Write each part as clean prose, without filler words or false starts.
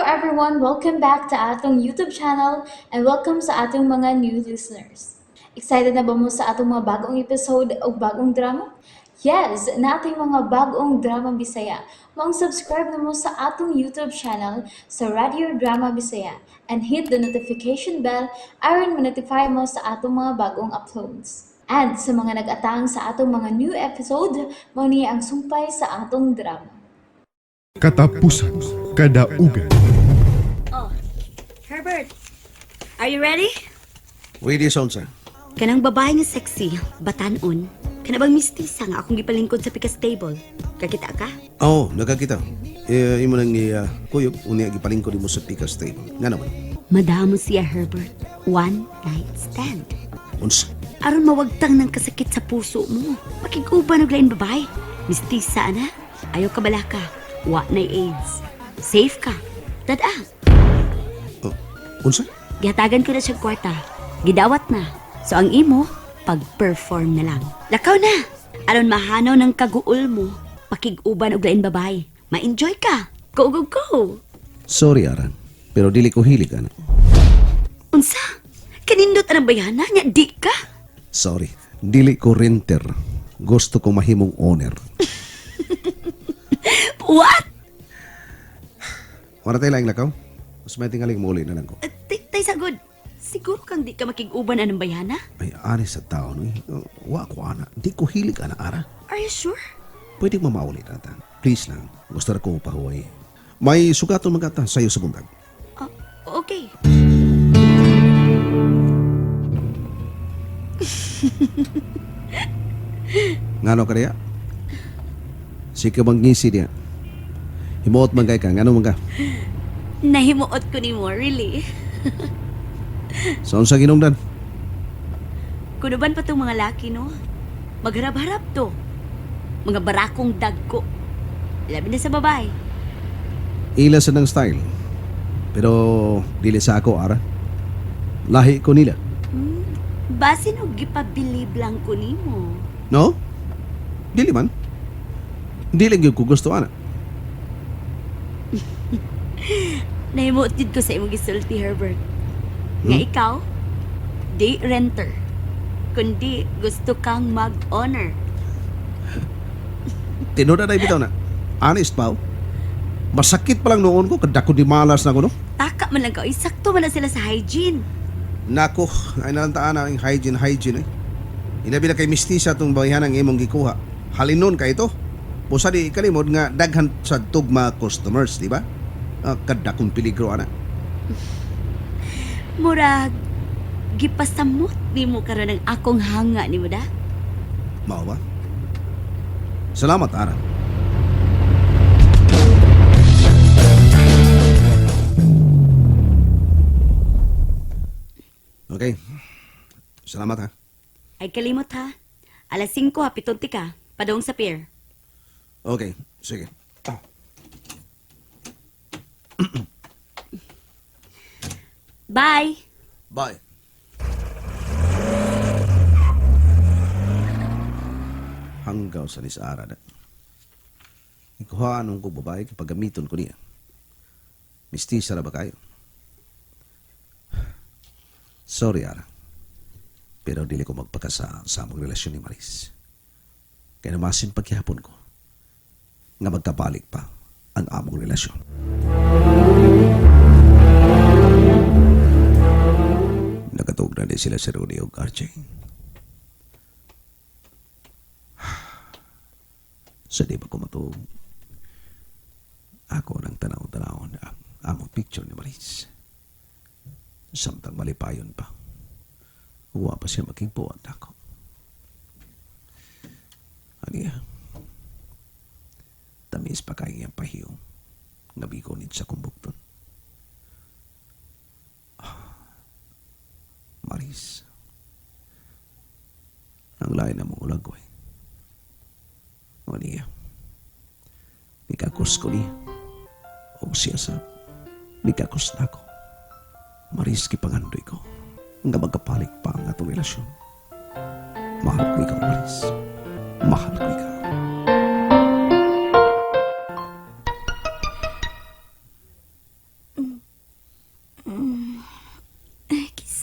everyone! Welcome back to atong YouTube channel and welcome sa atong mga new listeners. Excited na ba mo sa atong mga bagong episode o bagong drama? Yes, nating mga bagong drama Bisaya. Maong subscribe na mo sa atong YouTube channel sa Radio Drama Bisaya and hit the notification bell aron ma-notify mo sa atong mga bagong uploads. And sa mga nag-atang sa atong mga new episode, mao ni ang sumpay sa atong drama. Katapusan, Kadaugan. Oh, Herbert, are you ready? Ready, Sonsa. Kanang babae nga sexy, batanon. Kana bang mistisa nga akong gipalingkod sa pikas table? Kakita ka? Oo, oh, nagkakita. Eh, imo nang kuyog, unya gipalingkod nimo sa pikas table. Nga naman. Madamo siya, Herbert. One night stand. Unsa? Aron mawagtang ng kasakit sa puso mo. Makig-uban og lain babae. Mistisa ana. Ayaw ka balaka. Wa na AIDS. Safe ka. Tada. Oh, unsa? Gihatagan ko na siya kwarta. Gidawat na. So ang imo, pag-perform na lang. Lakaw na! Aron mahanaw ng kaguol mo, pakig-uban og lain babae. Ma-enjoy ka. Go, go, go! Sorry, Aran. Pero dili ko hilig, ana. Unsa? Kanindot ang bayana nya di ka? Sorry. Dili ko renter. Gusto ko mahimong owner. What? Wala tayo laing lakaw. Mas may tingaling muli na lang ko. Tay sagod. Siguro kang di ka makig-uban anong bayana? Ay, ani sa tao, no? Eh. Wa ko, ana. Di ko hilig, ana, Ara. Are you sure? Pwede mamauli na ta. Please lang. Gusto na ko pahuway. May sugaton magata sa'yo sa buntag. Ah, okay. Ngano ka niya? Sige bang ngisi niya? Himuot man kay ka, ngano man ka? Nahimuot ko ni mo, really. Sa unsa ginungdan? Kunuban pa tong mga laki, no? Magharap-harap to. Mga barakong dagko. Labi na sa babae. Ila sa nang style. Pero dili sa ako ara. Lahi ko nila. Basin og gipabilib lang ko nimo. No? Dili man. Dili gyud ko gusto ana. Nahimuot jud ko sa imong gisulti, Herbert. Nga ikaw, di renter. Kundi gusto kang mag-honor. Tinuod na bitaw na. Honest pa. Oh. Masakit pa lang noon ko kadako di malas na ko no. Taka man lang ka, oy, sakto man lang sila sa hygiene. Nako, ay nalang taan ang hygiene hygiene eh. Inabi na kay mistisa tong bayan ang imong gikuha. Halinon kay ito. Busa di kalimod nga daghan sa tugma customers, di ba? Ah, kadakong peligro ana. Murag, gipasamot nimo karon ang akong hanga nimo da. Mao ba? Salamat, Ara. Okay. Salamat ha. Ay kalimot ha. Alas 5 ha, pitunti ka. Padong sa pier. Okay, sige. Bye! Bye. Hanggaw sa ni sa Ara na. Ikuhaan ko babae kapag gamiton ko niya. Mistisa na ba kayo? Sorry, Ara. Pero dili ko magpakasa sa among relasyon ni Maris. Kaya namasin paghihapon ko nga magkabalik pa ang among relasyon. Nakatug na din sila si Rudy ug RJ. Sa di ba ko matuog, ako nang tanaw-tanaw na ang among picture ni Maris. Samtang malipayon pa. Wa pa siya makigbuhat ako. Aniya, tamis pa kay iyang pahiyong. Ngabi ko nit sa kumbukton. Maris, ang lain na mong ulagoy. O niya, nikakos ko niya. O siya sa, nikakos na ako. Maris, kipangandoy ko. Nga magkapalik pa ang atong relasyon. Mahal ko ikaw, Maris. Mahal ko ikaw.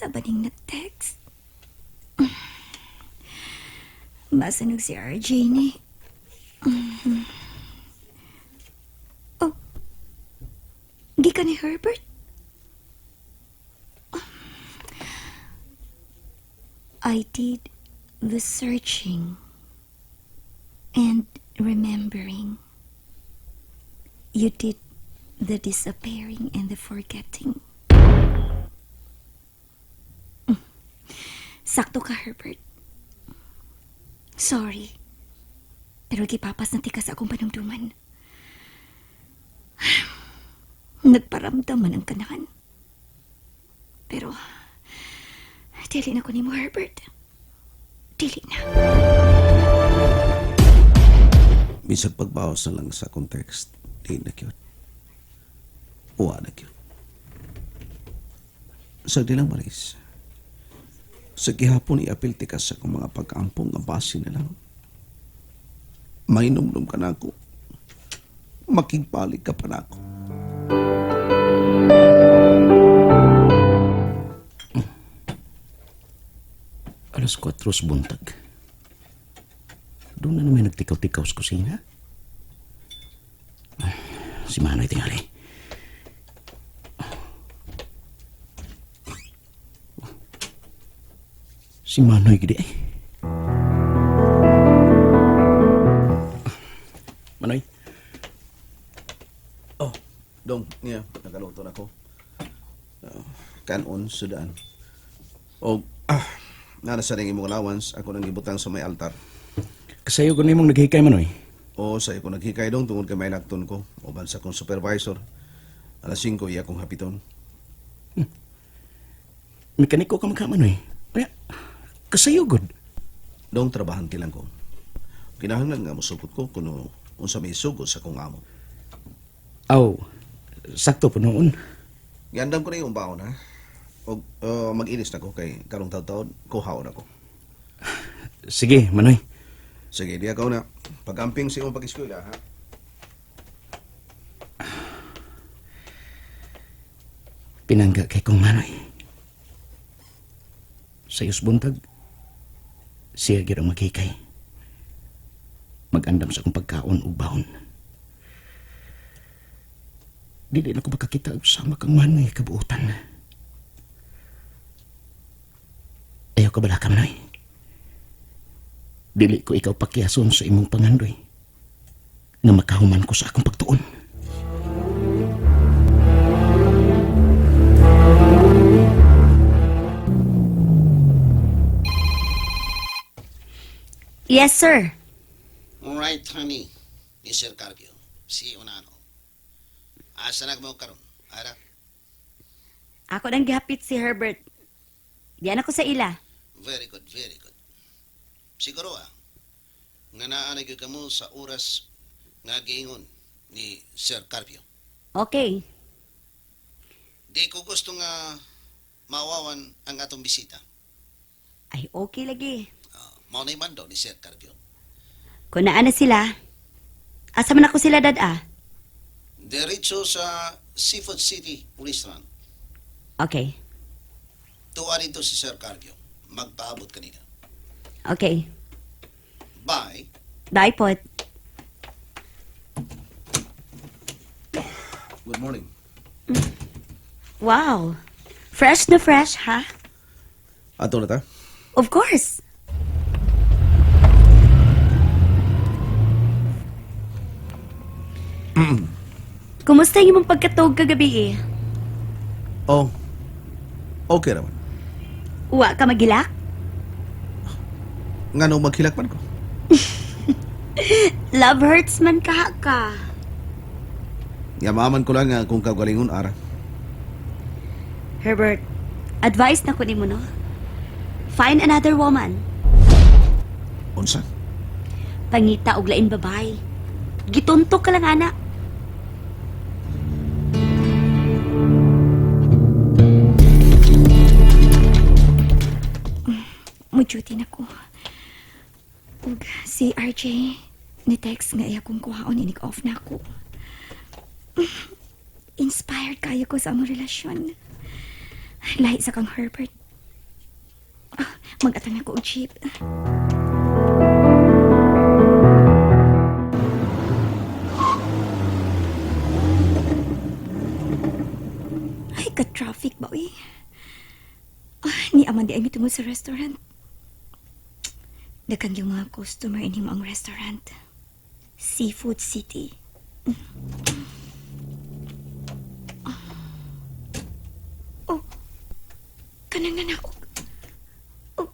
Kinsa ba ning nag-text? Masunog si RJ ni. Oh. Gikan ni Herbert? I did the searching and remembering. You did the disappearing and the forgetting. Sakto ka, Herbert. Sorry. Pero gipapas na tika sa akong panumduman. Nagparamdaman ang kanahan. Pero, dili na ko nimo, Herbert. Dili na. Bisag pagbawas na lang sa context, di na cute. Uwa na cute. Sa di lang maris. Sa gihapon iapil ti ka sa akong mga pag-ampong nga base na lang. Mainumdum ka na ako. Makigpalig ka pa na ako. Alas 4 sa buntag. Doon na naman nagtikaw-tikaw sa kusina. Ah, si Manoy tingali. Si Manoy gidi ay. Manoy, Oh, dong, niya, nagaluto na ko. Kanon, sudaan. O, nana sa ring imong allowance, ako nang gibutang sa may altar. kasayo ko na imong naghikay, Manoy. O, sa ko naghikay dong tungod kay may nakton ko. Uban sa akong supervisor. Alas 5, iya kong hapiton. Mekaniko ka magka, Manoy. Kaya, kasayo god. Dong trabahante lang ko. Kinahanglan nga mosugod ko kuno unsa may sugod sa akong amo. Aw, sakto po noon. Giandam ko na yung baon ha. Og mag-ilis na ko kay karong taon-taon kuhaon ako. Sige, Manoy. Sige, di ako na. Pag-amping sa imong pag-eskwela ha. Pinangga kay kong Manoy. Sa iyos buntag, siya gyud ang maghikay. Mag-andam sa akong pagkaon ug baon. Dili na ko makakita og sama kang Manoy kabuotan. Ayaw ka bala ka, Manoy. Dili ko ikaw pakiason sa imong pangandoy nga makahuman ko sa akong pagtuon. Yes, sir. Alright, honey. Mr. Carpio, si Unano. Asa na mo karon? Ara, Ako nang gihapit si Herbert. Diyan ako sa ila. very good, very good. Siguro nga naanay gyud kamo sa oras nga giingon ni Sir Carpio. Okay. Di ko gusto nga mawawan ang atong bisita. Ay, okay lagi. Mao na'y mando ni Sir Carpio. Kung naa na sila, asa man ako sila dad-a? Diretso sa Seafood City Restaurant. Okay. Tuwa rito si Sir Carpio. Magpaabot kanina. Okay. Bye. Bye, pot. Good morning. Wow. Fresh na fresh, ha? Ato na ta? Of course. Kumusta yung imong pagkatog kagabi eh? Oh. Okay raman. Uwa ka magilak? Ngano maghilak man ko? Love hurts man kaha ka. Yamaman ko lang nga kung kagalingon ara. Herbert, advice na ko nimo no? Find another woman. Unsa? Pangita og lain babay. Gituntok ka lang ana. Mo-duty na ko. Ug si RJ, ni-text nga iya kong kuhaon, inig-off na ako. Inspired kayo ko sa among relasyon. Lahi sa kang Herbert. Mag-atang ako og jeep. Ay, ka-traffic ba, uy? Ah, ni Amanda ay mitungod sa restaurant. Daghang yung mga customer ini mo ang restaurant. Seafood City. Oh, kanang nanaog. Og,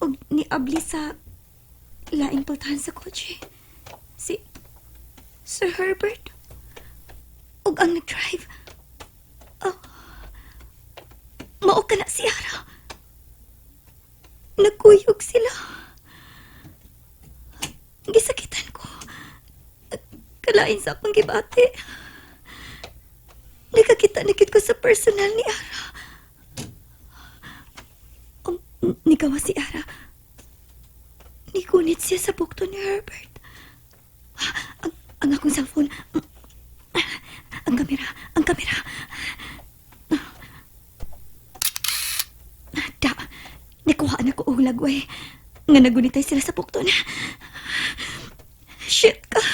og niabli sa laing pultahan sa kotse. Si Sir Herbert. Og ang nag-drive. Oh, mao ka na si Ara. Nagkuyog sila. Gisakitan ko. Kalain sa akong gibati. Nakakita na gid ko sa personal ni Ara. Nikawa si Ara. Nikunit siya sa bukto ni Herbert. Ang akong cellphone. Ang kamera, ang kamera. Da, nikuha na ko og lagway. Nga nagunitay sila sa bukto na. Shit ka.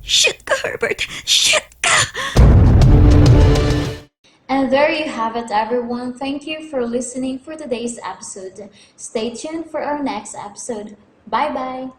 Shit ka, Herbert. Shit ka! And there you have it, everyone. Thank you for listening for today's episode. Stay tuned for our next episode. Bye bye.